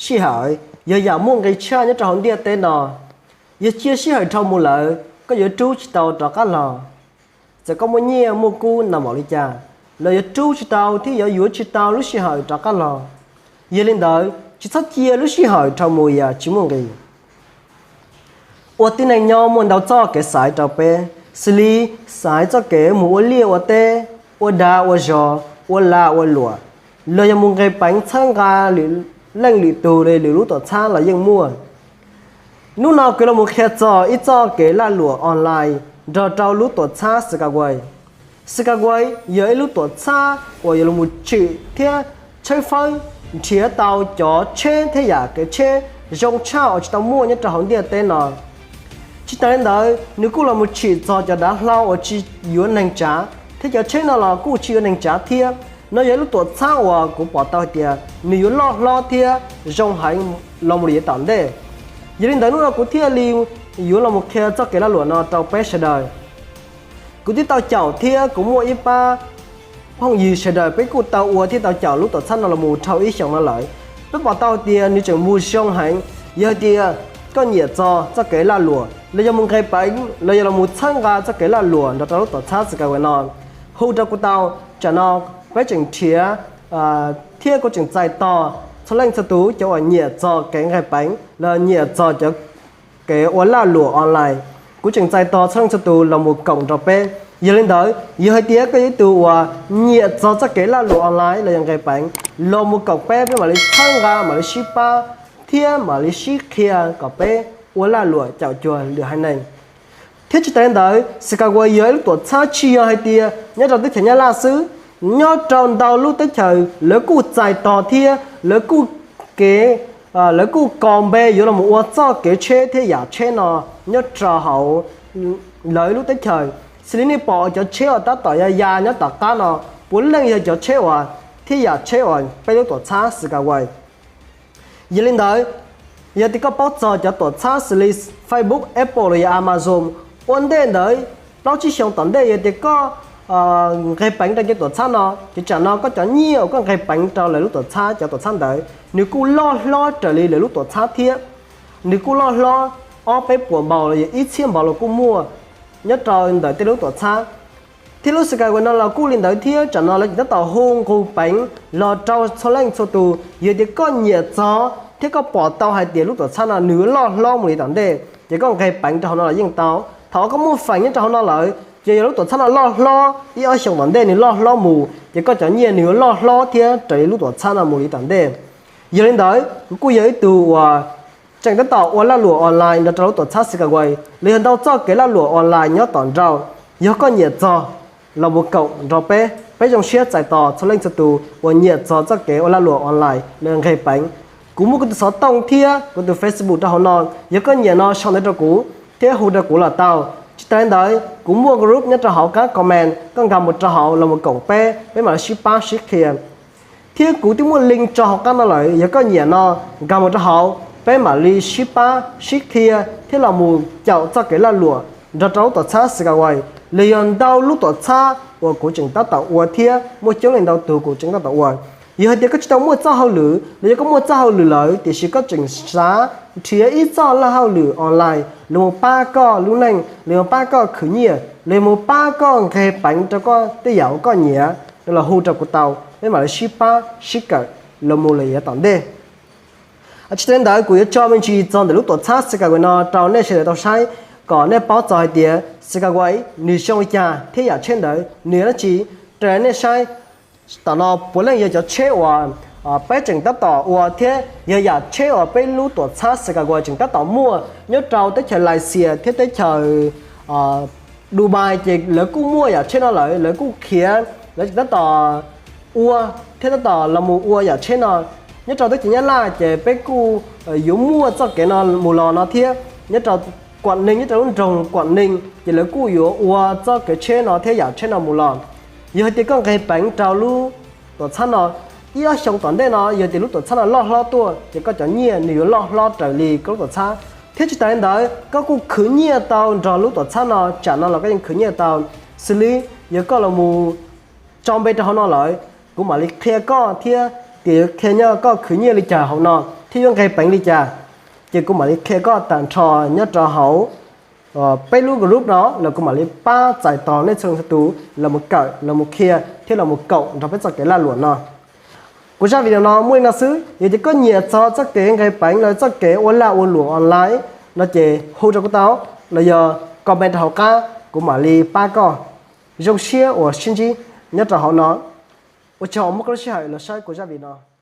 Sij hawm yog yam muaj nqis tshaj nyob rau hauv ntiaj teb no. Yog cia sij hawm dhau mus lawm koj yuav rub tsis tau rov qab los. Txawm koj muaj nyiaj muaj kub nag npaum li cas los yuav rub tsis tau thiab yuav yuav tsis tau lub sij hawm rov qab los. Yog li ntawd tsis txhob cia lub sij hawm dhau mus yam tsis muaj nqis. Ua tib neeg nyob muaj ntau txoj kev xaiv rau peb, xws li xaiv txoj kev mus ua liaj ua teb, ua dag ua zog, ua lag ua luam, los yog mus nqes peev txhawb nqa lwm leej lwm tug li lwm lub tuam txhab los yeej muaj. Hnub no kuv los mus qhia txog ib txoj kev lag luam online nrog rau lub tuam txhab Skyway. Skyway yog ib lub tuam txhab uas yuav los mus tsim thiab tshawb fawb nrhiav tau cov tsheb thiab yam kev tsheb zoo tshaj uas tsis tau muaj nyob rau hauv ntiaj teb no. Tsis tas li ntawd nws kuj los mus tsim txog cov dav hlau uas tsis yuav neeg tsav, thiab cov tsheb no los kuj tsis yuav neeg tsav thiab. No yog ib lub tuam txhab uas kuv pom tau hais tias nws yuav loj hlob thiab zoo heev los mus li yav tom ntej. Yog li ntawd hnub no kuv thiaj li yuav los mus qhia txoj kev lag luam no rau peb sawv daws. Kuv twb tau caum thiab kuv muaj ib pab phooj ywg sawv daws peb kuj tau ua thiab tau caum lub tuam txhab no los mus dhau ib xyoos no lawm. Peb pom tau tias nws tseem mus zoo heev. Yog hais tias koj nyiam txog txoj kev lag luam los yog mus nqes peev los yog los mus txhawb nqa txoj kev lag luam nrog rau lub tuam txhab Skyway no, hu rau kuv tau. Tsam no peb tseem nrhiav thiab kuv tseem txais tos txhua leej txhua tus cov uas nyiam txog kev nqes peev los nyiam txog cov kev ua lag luam online. Kuv tseem txais tos txhua leej txhua tus los mus koom nrog peb. Yog li ntawd yog hais tias koj yog ib tug uas nyiam txog txoj kev lag luam online los yog nqes peev, los mus koom peb, peb mam li txhawb nqa, mam li sib pab thiab mam li sib qhia kom peb ua lag luam caum cuag lwm haiv neeg. Thiab tsis tas li ntawd Skyway yog ib lub tuam txhab tsis yog hais tias nyob rau teb chaws Nyab Laj xwb, nyob rau ntau lub teb chaws lawv kuj txais tos thiab lawv kuj kev lawv kuj kos npe yuav los mus ua txoj kev tsheb thiab yam tsheb no nyob rau hauv lawv lub teb chaws. Xws li nej pom cov tsheb uas tab tom ya ya nyob tom qab no puav leej yog cov tsheb uas thiab yam tsheb uas peb lub tuam txhab Skyway. Yog li ntawd, yog tias koj paub txog cov tuam txhab xws li Facebook, Apple los yog Amazon, ua ntej ntawd plaub tsib xyoos tom ntej yog tias koj nqes peev rau cov tuam txhab no ces tsam no koj cov nyiaj uas koj nqes peev rau lawv lub tuam txhab, cov tuam txhab ntawd nws kuj loj hlob raws li lawv lub tuam txhab thiab. Nws kuj loj hlob ob peb puas npaus los yog ib txhiab npaus los kuj muaj nyob rau ntawm tej lub tuam txhab. Thiab lub Skyway no los kuj li ntawd thiab, tsam no lawv tseem tab tom hu nqug peev los rau txhua leej txhua tus. Yog tias koj nyiam txog thiab koj pom tau hais tias lub tuam txhab no nws yuav loj hlob mus li tom ntej ces koj nqes peev rau hauv no los yeej tau. Thaum koj muaj feem nyob rau hauv no lawm ces yog lub tuam txhab no loj hlob ib ob xyoos tom ntej nws loj hlob mus ces koj cov nyiaj nws yuav loj hlob thiab raws li lub tuam txhab no mus li tom ntej. Yog li ntawd kuv kuj yog ib tug uas tseem tab tom ua lag luam online nrog rau lub tuam txhab Skyway los yog ntau txoj kev lag luam online nyob tom nraud. Yog koj nyiam txog los mus koom nrog peb, peb zoo siab txais tos txhua leej txhua tus uas nyiam txog txoj kev ua lag luam online los nqes peev. Kuv muaj kuv tus xov tooj thiab kuv tus Facebook rau hauv no, yog koj nyiam no sau ntawv rau kuv thiab hu rau kuv los tau. Tsis tas li ntawd kuv muaj group nyob rau hauv qab comment, koj nkag mus rau hauv los mus koom peb, peb mam li sib pab sib qhia. Thiab kuv twb muaj link tso hauv qab no lawm, yog koj nyiam no nkag mus rau hauv, peb mam li sib pab sib qhia thiab los mus caum txoj kev lag luam nrog rau lub tuam txhab Skyway los yog ntau lub tuam txhab uas kuv tseem tab tom ua thiab muaj coob leej ntau tus kuv tseem tab tom ua. Yog hais tias koj tsis tau muaj txoj hauj lwm los yog koj muaj txoj hauj lwm lawm tiam sis koj tseem xav nrhiav ib txoj laj hauj lwm online los mus pab koj lub neej, los mus pab koj khwv nyiaj, los mus pab koj nqes peev rau koj tej yam uas koj nyiam, los hu rau kuv tau, peb mam li sib pab sib kawm los mus lawm yav tom ntej. Tsis tas li ntawd kuv yuav tso me ntsis txog ntawm lub tuam txhab Skyway no rau nej sawv daws tau saib kom nej paub txog hais tias Skyway nws zoo li cas thiab yam tsheb ntawd nws yog dab tsi. Raws li nej saib, tom no puav leej yog cov tsheb uas peb tseem tab tom ua thiab yog yam tsheb uas peb lub tuam txhab Skyway tseem tab tom muaj nyob rau teb chaws Lav Xias thiab teb chaws Dubai ces lawv kuj muaj yam tsheb no lawm, lawv kuj khiav, lawv tseem tab tom ua thiab tab tom los mus ua yam tsheb no. Nyob rau teb chaws Nyab Laj ces peb kuj yuav muaj txoj kev no mus los no thiab. Nyob rau Kuam Neeg, nyob rau lub nroog Kuam Neeg ces lawv kuj yuav ua txoj kev tsheb no thiab yam tsheb no mus los. Yog hais tias koj nqes peev rau lub tuam txhab no, ib ob xyoo tom ntej no yog tias lub tuam txhab no loj hlob tuaj ces koj cov nyiaj nws yuav loj hlob raws li koj lub tuam txhab. Thiab tsis tas li ntawd koj kuj khwv nyiaj tau nrog lub tuam txhab no, tsam no los koj yeej khwv nyiaj tau. Xws li yog koj los mus tso npe rau hauv no lawm, kuv mam li qhia koj thiab tias yuav qhia nyob koj khwv nyiaj li cas hauv no. thiab yuav nqeg peev li cas, ces kuv mam li qhia koj tag nrho nyob rau hauv peb lub group no, los kuv mam li pab txais tos nej txhua leej txhua tus los mus kawm, los mus qhia thiab los mus koom nrog peb txoj kev laj luam no. Kuv zaj video no muaj li no xwb, yog tias koj nyiam txog txoj kev nqeg peev los txoj kev ua laj ua luam online no ces hu rau kuv tau, los yog comment rau hauv qab, kuv mam li pab koj. Zoo siab uas sib ntsib nyob rau hauv no. Ua tsaug uas muab koj lub sij hawm los saib kuv zaj video no.